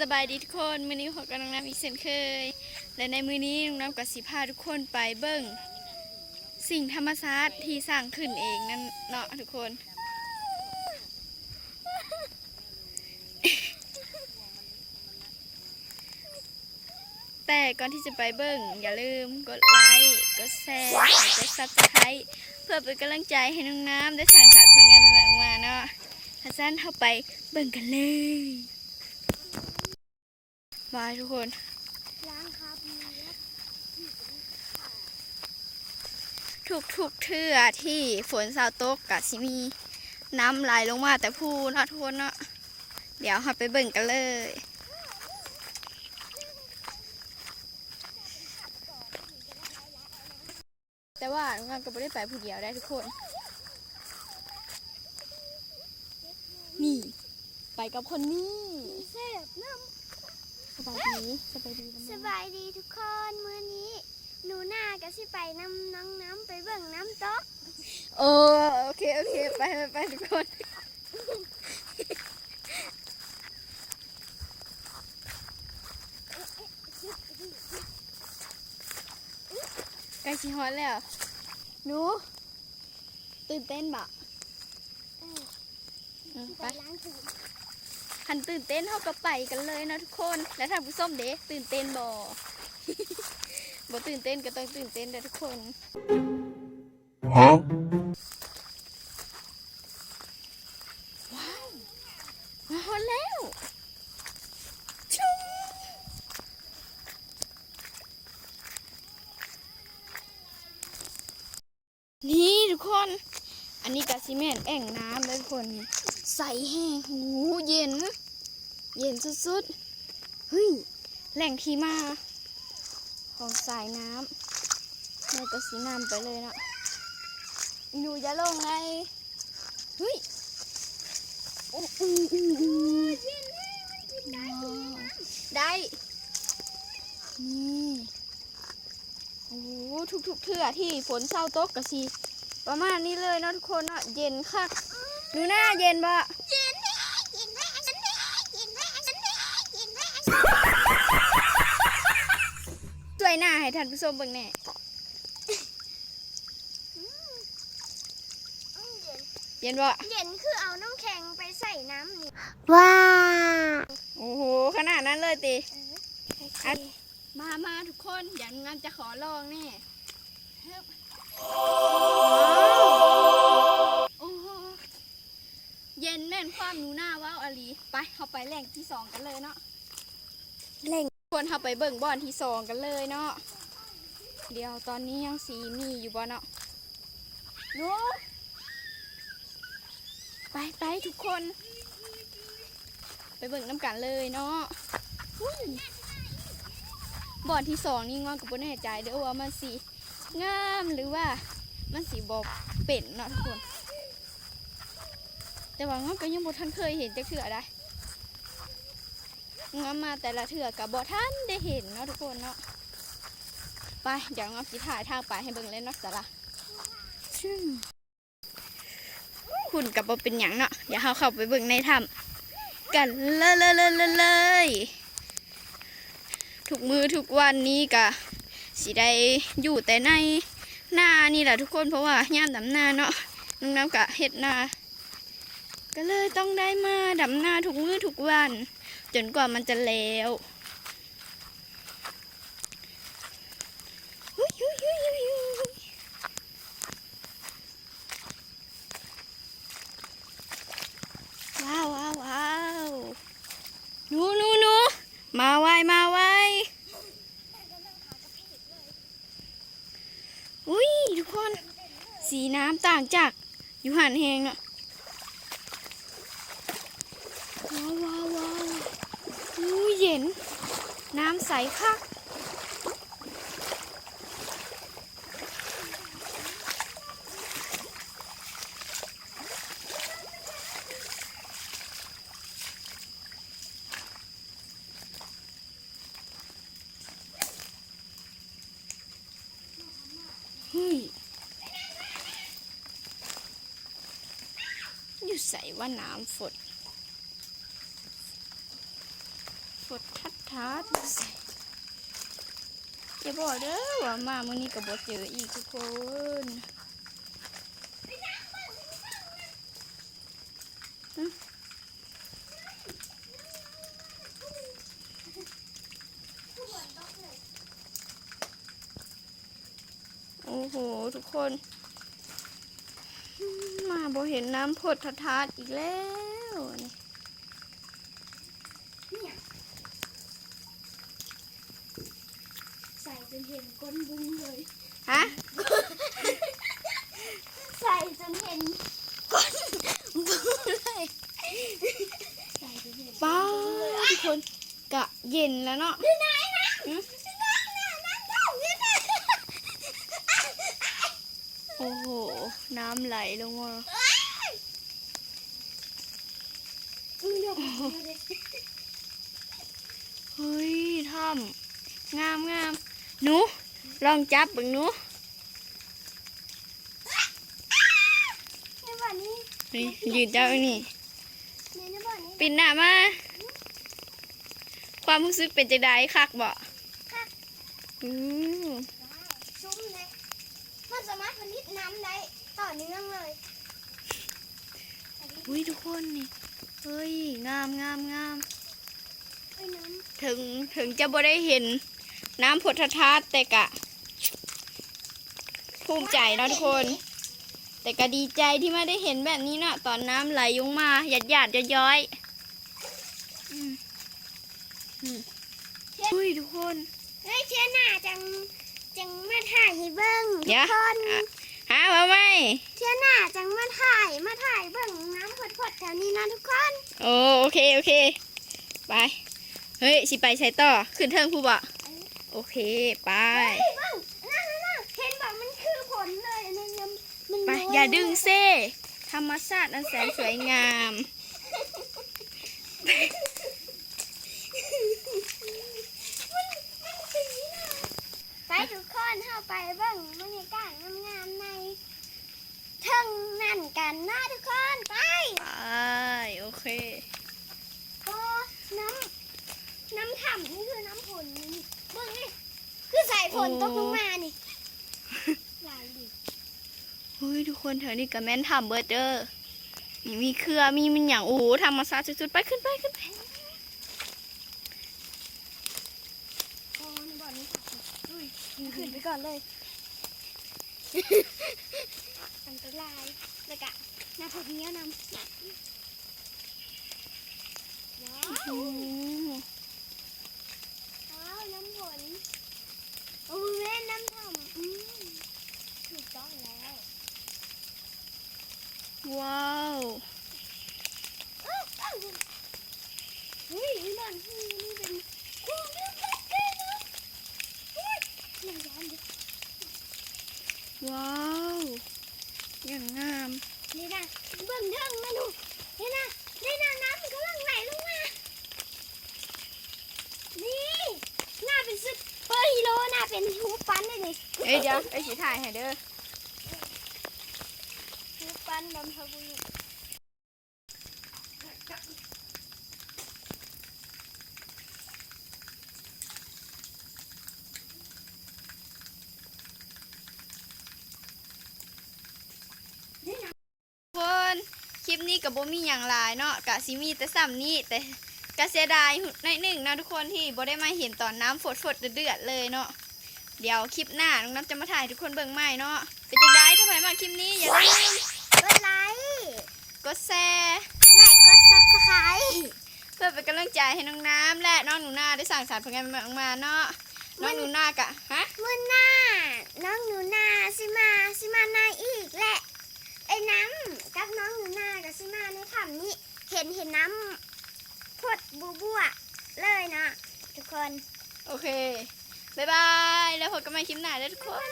ສະບາຍດີທຸກຄົນ, ມື້ນີ້ພົບກັບນ້ອງນ້ຳອີກເຊັ່ນເຄີຍ ແລະ ໃນມື້ນີ້ນ້ອງນ້ຳກໍຊິພາທຸກຄົນໄປເບິ່ງສິ່ງທຳມະຊາດທີ່ສ້າງຂຶ້ນເອງນັ້ນເນາະທຸກຄົນ. ແຕ່ກ່ອນທີ່ຈະໄປເບິ່ງ, ຢ່າລືມກົດໄລ, ກົດແຊ, ແລະ ກົດຊັບສະໄຄຣບ໌ ເພື່ອເປັນກຳລັງໃຈໃຫ້ນ້ອງນ້ຳໄດ້ສ້າງສານຜົນງານໃໝ່ໆອອກມາເນາະ. ຄັນຊັ້ນ ເຮົາໄປເບິ່ງກັນເລີຍ. ບາຍທຸກຄົນ. ລ້າງຄາບເລືອດ. ທຸກໆເທື່ອທີ່ຝົນເຊົາຕົກ ກະຊິມີນ້ຳໄຫຼລົງມາແຕ່ພູເນາະທຸກຄົນເນາະ. ດຽວເຮົາໄປເບິ່ງກັນເລີຍ. ແຕ່ວ່ານ້ອງນ້ຳກໍບໍ່ໄດ້ໄປຜູ້ດຽວໄດ໋ທຸກຄົນ. ນີ້ ໄປກັບຄົນນີ້. ແຊບນ້ຳ. ສະບາຍດີ, ສະບາຍດີ. ສະບາຍດີທຸກຄົນ, ມື້ນີ້ໜູນາກໍຊິໄປນຳນ້ອງນ້ຳໄປເບິ່ງນ້ຳຕົກ. ໂອ ໂອເຄ ໂອເຄ, ໄປ ໄປ ໄປທຸກຄົນ. ໃກ້ຊິຮອດແລ້ວ. ໜູ ຕື່ນເຕັ້ນບໍ່? ເອີ ເອີ ໄປ ໄປລ້າງຖ້ວຍ. ຄັນຕື່ນເຕັ້ນເຮົາກໍໄປກັນເລີຍເນາະທຸກຄົນ. ແລະທ່ານຜູ້ຊົມເດ ຕື່ນເຕັ້ນບໍ່? ບໍ່ຕື່ນເຕັ້ນກໍຕ້ອງຕື່ນເຕັ້ນເດີທຸກຄົນ. ຮະ? ວ້າວ ມາຮອດແລ້ວ. ນີ້ທຸກຄົນ, ອັນນີ້ກະຊິແມ່ນແອ່ງນ້ຳເດີທຸກຄົນ. ນີ້ ໃສແຮງ, ຫູ ເຢັນ ເຢັນສຸດໆ. ເຮີ້ຍ ແຫຼ່ງທີ່ມາຂອງສາຍນ້ຳ. ແລ້ວກໍຊິນຳໄປເລີຍເນາະ. ອີໜູຢ່າລົງໄດ໋. ເຮີ້ຍ ໂອ້ ອື ອື ອື ເຢັນແຮງ. ໄດ້ ນີ້. ໂອ້ ທຸກໆເທື່ອທີ່ຝົນເຊົາຕົກກໍຊິປະມານນີ້ເລີຍເນາະທຸກຄົນເນາະ. ເຢັນຄັກ. ໜູນາ ເຢັນບໍ່? ເຢັນແທ້ ເຢັນແທ້ ເຢັນແທ້ ເຢັນແທ້ ເຢັນແທ້ ເຢັນແທ້. ຊ່ວຍໜ້າໃຫ້ທ່ານຜູ້ຊົມເບິ່ງແດ່. ອືມ ອືມ ເຢັນ ເຢັນບໍ່? ເຢັນຄືເອົານ້ຳແຂງໄປໃສ່ນ້ຳນີ້. ວ້າວ ໂອ້ໂຫ ຂະໜາດນັ້ນເລີຍຕິ? ເອີ ໂອເຄ. ມາ ມາທຸກຄົນ, ດຽວນ້ອງນ້ຳຈະຂໍລອງແດ່. ໂອ້ໂຫ ເຢັນແມ່ນຄວາມໜູນາເວົ້າອີ່ຫຼີ. ໄປ ເຮົາໄປແຫຼ່ງທີສອງກັນເລີຍເນາະ. ແຫຼ່ງ ທຸກຄົນ ເຮົາໄປເບິ່ງບ່ອນທີສອງກັນເລີຍເນາະ. ດຽວຕອນນີ້ຍັງຊິມີຢູ່ບໍ່ເນາະ? ໜູ ໄປ ໄປທຸກຄົນ ໄປເບິ່ງນຳກັນເລີຍເນາະ. ບ່ອນທີສອງນີ້ ນ້ອງກໍບໍ່ແນ່ໃຈເດີ້ວ່າມັນຊິງາມ ຫຼືວ່າມັນຊິບໍ່ເປັນເນາະທຸກຄົນ. ແຕ່ວ່ານ້ອງກໍຍັງບໍ່ທັນເຄີຍເຫັນຈັກເທື່ອໃດ. ງາມມາແຕ່ລະເທື່ອກໍບໍ່ທັນໄດ້ເຫັນເນາະທຸກຄົນເນາະ. ໄປ ດຽວງາມຊິຖ່າຍທາງໄປໃຫ້ເບິ່ງເລີຍເນາະສາລາ. ພຸ້ນກໍບໍ່ເປັນຫຍັງເນາະ, ດຽວເຮົາເຂົ້າໄປເບິ່ງໃນຖ້ຳກັນເລີຍ. ທຸກມື້ທຸກວັນນີ້ກະຊິໄດ້ຢູ່ແຕ່ໃນນານີ້ແຫຼະທຸກຄົນ, ເພາະວ່າຍາມດຳນາເນາະ, ນ້ອງນ້ຳກະເຮັດນາ ກໍເລີຍຕ້ອງໄດ້ມາດຳນາທຸກມື້ທຸກວັນ ຈົນກວ່າມັນຈະແລ້ວ. ວ້າວ ວ້າວ ວ້າວ ໜູ ໜູ ໜູ ມາໄວ ມາໄວ. ອຸ້ຍ ທຸກຄົນ ສີນ້ຳຕ່າງຈາກຢູ່ຫັ້ນແຮງເນາະ. ວ້າວ ວ້າວ ວ້າວ ອູ້ຍ ເຢັນ ນ້ຳໃສຄັກ. ເຮີ້ຍ ຢູ່ໃສວະນ້ຳຝົນ? ຝົ ກົດທັດໆ ໃສ່ ຢ່າບອກເດີວ່າມາມື້ນີ້ກໍບໍ່ເຈີອີກທຸກຄົນ. ໂອ້ໂຫ ທຸກຄົນ ມາບໍ່ເຫັນນ້ຳພົດທະທາດອີກແລ້ວນີ້. ໃສ່ຈົນເຫັນກົ້ນບຸ້ງເລີຍ. ຮະ? ໃສ່ຈົນເຫັນກົ້ນບຸ້ງເລີຍ. ປ້າ ທຸກຄົນ ກະເຢັນແລ້ວເນາະ. ໂອ້ໂຫ ນ້ຳໄຫຼລົງມາ. ເຮີ້ຍ ຖ້ຳ ງາມໆ. ໜູ ລອງຈັບເບິ່ງໜູ. ນີ້ ຢືນຈັບອັນນີ້ ປິດໜ້າມາ. ຄວາມຮູ້ສຶກເປັນຈັ່ງໃດ? ຄັກບໍ່? ຄັກ. ອືມ ຊຸ່ມເດ້ ມັນສາມາດຜະລິດນ້ຳໄດ້ຕໍ່ເນື່ອງເລີຍ. ອຸ້ຍ ທຸກຄົນນີ້ ເຮີ້ຍ ງາມໆໆ. ເຖິງ ເຖິງຈະບໍ່ໄດ້ເຫັນນ້ຳພົດທະທາດ ແຕ່ກະພູມໃຈເນາະທຸກຄົນ ແຕ່ກະດີໃຈທີ່ມາໄດ້ເຫັນແບບນີ້ເນາະ ຕອນນ້ຳໄຫຼລົງມາ ຢາດໆ ຍ້ອຍໆ. ອືມ ອືມ ອຸ້ຍ ທຸກຄົນ ເຮີ້ຍ ເທື່ອໜ້າຈັ່ງ ຈັ່ງມາຖ່າຍໃຫ້ເບິ່ງທຸກຄົນ. ຫາ ເວົ້າໃໝ່ ເທື່ອໜ້າຈັ່ງມາຖ່າຍ ມາຖ່າຍເບິ່ງນ້ຳພົດໆ ແຖວນີ້ນະທຸກຄົນ. ໂອ ໂອເຄ ໂອເຄ ໄປ. ເຮີ້ຍ ຊິໄປໃສຕໍ່? ຂຶ້ນເທິງພຸ້ນບໍ? ໂອເຄ ໄປ. ເຮີ້ຍ ເບິ່ງ ນັ້ນໆ ເຫັນບໍ່? ມັນຄືຝົນເລີຍ ອັນນັ້ນ ມັນ ໄປ ຢ່າດຶງເຊ ທຳມະຊາດອັນແສນສວຍງາມ. ໄປທຸກຄົນ ເຮົາໄປເບິ່ງບັນຍາກາດງາມໆໃນເທິງນັ້ນກັນເນາະທຸກຄົນ. ໄປ ໄປ ໂອເຄ. ໂອ້ ນ້ຳ ນ້ຳຖ້ຳນີ້ຄືນ້ຳຝົນນີ້ ເບິ່ງນີ້ ຄືສາຍຝົນ ໂອ້ ຕົກລົງມານີ້ ຫຼາຍດີ. ເຮີ້ຍ ທຸກຄົນ ແຖວນີ້ກໍແມ່ນຖ້ຳເບິດເດີ ນີ້ມີເຄືອ ມີ ມີຫຍັງ ໂອ້ ທຳມະຊາດສຸດໆ. ໄປ ຂຶ້ນໄປ ຂຶ້ນໄປ. ອໍ ໃນບ່ອນນີ້ ອຸ້ຍ ຂຶ້ນໄປກ່ອນເລີຍ ອັນຕະລາຍ ແລ້ວກະໜ້າພົດເໜຽວນຳ. ວ້າວ ໂອ້ໂຫ ວ້າວ ນ້ຳຝົນ ໂອ້ ແມ່ນນ້ຳຖ້ຳ ອືມ ຖືກຕ້ອງແລ້ວ. ວ້າວ ເຮີ້ຍ ມັນຄືນີ້ເປັນ ໂອ້ ເປັນເກມເນາະ ໂອ້ຍ ຢ່າຢ້ານເດີ. ວ້າວ ຢ່າງງາມ ນີ້ນະ ເບິ່ງເທິງນະດູ ນີ້ນະ ນີ້ນະ ນ້ຳມັນກຳລັງໄຫຼລົງມາ ນີ້ ໜ້າເປັນຊຸບເປີຮີໂຣ ໜ້າເປັນຮູບປັ້ນເດ້ນີ້. ເອີຍ ດຽວ ເອີຍ ຊິຖ່າຍໃຫ້ເດີ ຮູບປັ້ນບັນພະບຸລຸດ. ທຸກຄົນ ຄລິບນີ້ກໍບໍ່ມີຫຍັງຫຼາຍເນາະ ກະຊິມີແຕ່ສ່ຳນີ້ ແຕ່ກະເສຍດາຍໜ້ອຍໜຶ່ງເນາະທຸກຄົນ ທີ່ບໍ່ໄດ້ມາເຫັນຕອນນ້ຳຟົດໆ ເດືອດໆ ເລີຍເນາະ. ດຽວຄລິບໜ້ານ້ອງນ້ຳຈະມາຖ່າຍໃຫ້ທຸກຄົນເບິ່ງໃໝ່ເນາະ. ເປັນຈັ່ງໃດ ຖ້າໃຜມັກຄລິບນີ້ ຢ່າລືມກົດໄລ ກົດແຊ ແລະ ກົດຊັບສະໄຄຣບ໌ ເພື່ອເປັນກຳລັງໃຈໃຫ້ນ້ອງນ້ຳ ແລະ ນ້ອງໜູນາໄດ້ສ້າງສານຜົນງານໃໝ່ໆ ອອກມາເນາະ. ນ້ອງໜູນາກະ ຮະ? ມື້ໜ້ານ້ອງໜູນາຊິມາ ຊິມາໃນອີກແຫຼະ. ເອີຍ ນ້ຳກັບນ້ອງໜູນາກໍຊິມາໃນຖ້ຳນີ້ ເຫັນ ເຫັນນ້ຳຟົດບົວໆ ເລີຍເນາະທຸກຄົນ. ໂອເຄ ບາຍບາຍ ແລ້ວພົບກັນໃໝ່ຄລິບໜ້າເດີທຸກຄົນ.